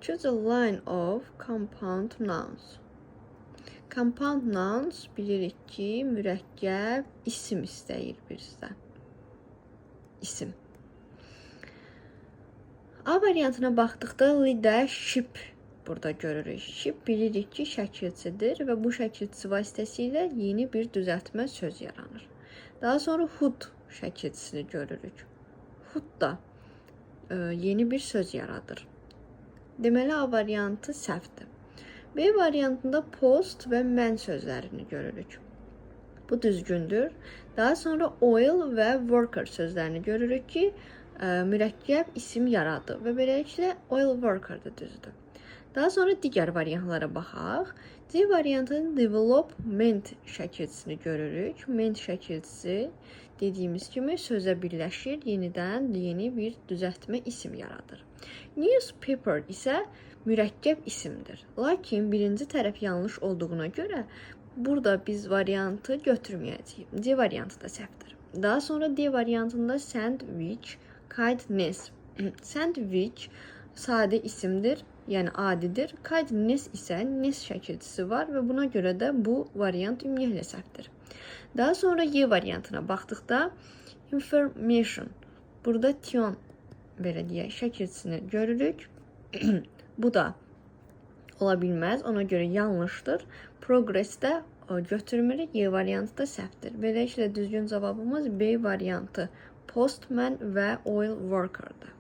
Choose a line of compound nouns. Compound nouns bilirik ki, mürəkkəb isim istəyir bizdən. İsim. A variantına baxdıqda leadership burada görürük. Ship bilirik ki, şəkilçidir və bu şəkilçi vasitəsilə yeni bir düzəltmə söz yaranır. Daha sonra hood şəkilçisini görürük. Hood da yeni bir söz yaradır. Deməli A variantı səhvdir. B variantında post və man sözlərini görürük. Bu düzgündür. Daha sonra oil və worker sözlərini görürük ki, mürəkkəb isim yaradır və beləliklə oil worker da düzdür. Daha sonra digər variantlara baxaq. C variantının development şəkilçisini görürük. Ment şəkilçisi dediyimiz kimi sözə birləşir, yenidən yeni bir düzəltmə isim yaradır. Newspaper isə mürəkkəb isimdir. Lakin birinci tərəf yanlış olduğuna görə burada biz variantı götürməyəcəyik. C variantı da səhvdir. Daha sonra D variantında sandwich, kindness. Sandwich sadə isimdir, yəni adidir. Kindness isə ness şəkilçisi var və buna görə də bu variant ümumiyyətlə səhvdir. Daha sonra Y variantına baxdıqda information, burada tion belə deyək şəkilçisini görürük. Bu da ola bilməz. Ona görə yanlışdır. Progress də götürmürük. Y variantı da səhvdir. Beləliklə düzgün cavabımız B variantı. Postman və oil worker'dır.